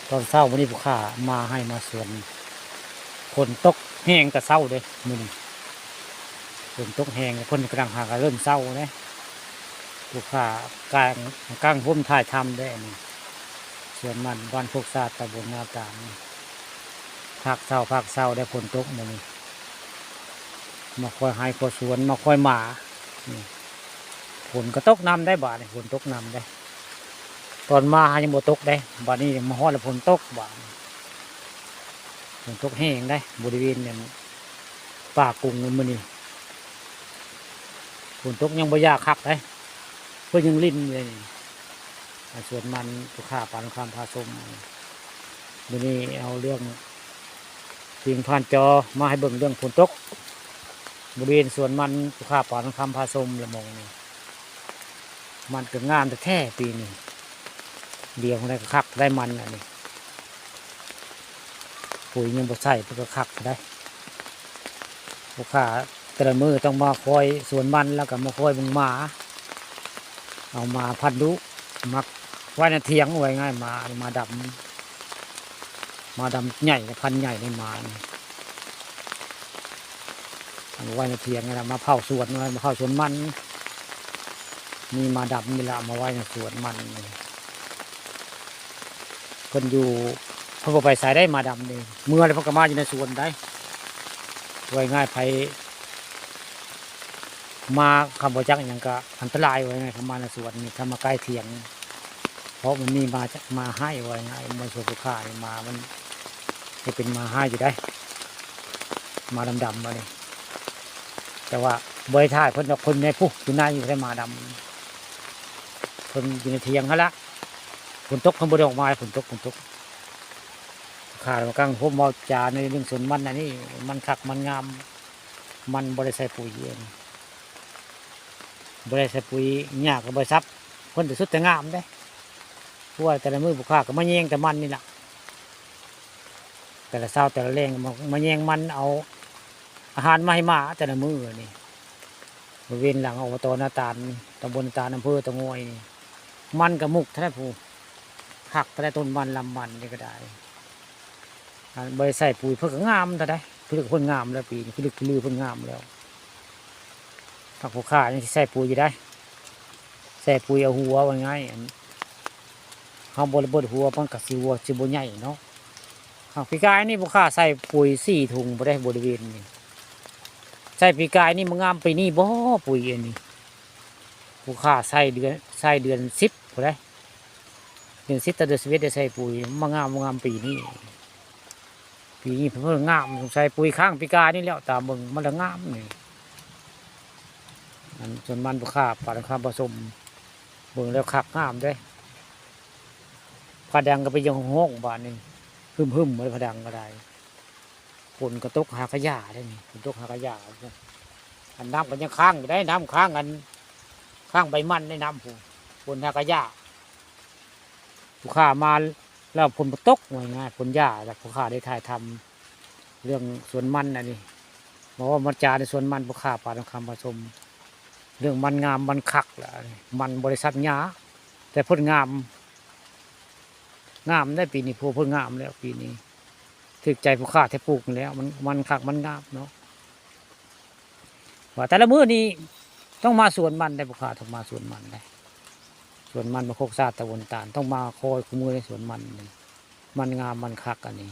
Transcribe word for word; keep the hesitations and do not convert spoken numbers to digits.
ตอนเช้ามื้อนี้ผู้ข้ามาไฮ่มาสวน ฝนตกแฮงแต่เช้าเด้มื้อนี้ ฝนตกแฮง เพิ่นกำลังหากะเริ่มเช้าเด้ ผู้ข้ากาง กางร่มถ่ายทำเด้อันนี้ สวนมันบ้านโคกสาด ตำบลนาตาล ภาคเช้า ภาคเช้าได้ฝนตกมื้อนี้ มาคอยไฮ่คอยสวน มาคอยหมา นี่ ฝนก็ตกนำได้บาดนี่ ฝนตกนำได้ ตอนมาหายังบ่ตกได้ บาดนี้มาฮอดแล้วฝนตกบาดนี่ ฝนตกแฮงได้ บริเวณนั้นป่ากุงมื้อนี้ ฝนตกยังบ่อยากคักได้ เพิ่นยังลิ่นอยู่เลยนี่ อ่า สวนมันผู้ข้าปานคำพาชม มื้อนี้เอาเรื่อง เสียงผ่านจอมาให้เบิ่งเรื่องฝนตก บริเวณสวนมันผู้ข้าปานคำพาชมละมองนี่ มันก็งามแท้ๆปีนี้ เดี๋ยวได้คักได้มันอันนี้ ปุ๋ยยังบ่ใส่เพิ่นก็คักได้ ผู้ข้าแต่ละมื้อต้องมาคอยสวนมัน แล้วก็มาคอยเบิ่งหมา เอาหมาพันธุ์ดุ มักไว้ในเถียง ว่าง่าย หมา หมาดำ หมาดำใหญ่ พันธุ์ใหญ่ในหมานี่ เอาไว้ในเถียงนี่ล่ะ มาเฝ้าสวน มาเฝ้าสวนมัน มีหมาดำนี่ล่ะ มาไว้ในสวนมันนี่ เพิ่นอยู่ เพิ่นบ่ไปไสได้หมาดำนี่ เมื่อแล้วเพิ่นก็มาอยู่ในสวนได้ ว่าง่าย ไผมา คันบ่จักอิหยังก็อันตราย ว่าง่าย คันมาในสวนนี่ ถ้ามาใกล้เถียง เพราะมันมีหมา หมาฮ้าย ว่าง่าย มันสวนผู้ข้านี่ หมามัน จะเป็นหมาฮ้ายอยู่ได้ หมาดำๆมานี่ แต่ว่าบ่ได้ถ่ายเพิ่นดอก เพิ่นในพุ้นอยู่ใน อยู่ได้หมาดำ เพิ่นอยู่ในเถียงหั้นละ ฝนตกเพิ่นบ่ได้ออกมา ฝนตก ฝนตก ข้าก็กำลังร่มเว้าจาในเรื่องสวนมันอันนี้ มันคักมันงาม มันบ่ได้ใส่ปุ๋ยอันนี้ บ่ได้ใส่ปุ๋ย หญ้าก็บ่ได้สับ เพิ่นแต่สุดแต่งามเด้ เพราะว่าแต่ละมื้อผู้ข้าก็มาแยงแต่มันนี่ล่ะ แต่ละเช้าแต่ละแลงก็มา มาแยงมัน เอาอาหารมาให้หมาแต่ละมื้อนี่ บริเวณหลัง อบต นาตาล ตำบลนาตาล อำเภอเต่างอยนี่ มันก็มุกเท่าใดพู้น คักเท่าใด ต้นมันลำมันนี่ก็ได้ อันบ่ได้ใส่ปุ๋ยเพิ่นก็งามเท่าใด คือเพิ่นงามแล้วปีนี้ คือลือเพิ่นงามแล้ว ผักผู้ข้ายังสิใส่ปุ๋ยอยู่ได้ ใส่ปุ๋ยเอาหัวว่าง่าย อัน เฮาบ่ได้เบิดหัว มันก็สิหัวสิบ่ใหญ่เนาะ หากปีกายนี่ผู้ข้าใส่ปุ๋ยสี่ถุงบ่ได้ บริเวณนี่ ใส่ปีกายนี่มางามปีนี้บ่ ปุ๋ยอันนี้ ผู้ข้าใส่เดือน ใส่เดือนสิบพู้นเด้ เดือนสิบต่อเดือนสิบเอ็ดได้ใส่ปุ๋ย มางาม มางามปีนี้ ปีนี้เพิ่นงาม สงสัยปุ๋ยค้างปีกายนี่แล้ว ตามเบิ่งมันละงามนี่ อันสวนมันผู้ข้าปานคำผาชม เบิ่งแล้วคักงามเด้ ผาดังก็ไปยังห้องบาดนี่ หึมๆเลย ผาดังก็ได้ ฝนก็ตกหากะหญ้าได้นี่ ฝนตกหากะหญ้า อันน้ำก็ยังค้างอยู่ได้ น้ำค้างอัน ค้างใบมันได้ น้ำพู้น ฝนหากะหญ้า ผู้ข้ามาแล้วฝนบ่ตก ว่าง่าย ฝนหญ้า แล้วผู้ข้าได้ถ่ายทำเรื่องสวนมันอันนี้ บอกว่ามาจาในสวนมันผู้ข้าปานคำผาชม เรื่องมันงามมันคักล่ะ มันบ่ได้สับหญ้า แต่เพิ่นงาม งามได้ปีนี้ พวกเพิ่นงามแล้วปีนี้ ถูกใจผู้ข้าแท้ปลูกนี่แล้ว มัน มันคักมันงามเนาะ ว่าแต่ละมื้อนี่ต้องมาสวนมันได้ ผู้ข้าต้องมาสวนมันได้ สวนมันบ้านโคกสาด ตำบลตาล ต้องมาคอยคู่มื้อในสวนมันนี่ มันงามมันคักอันนี้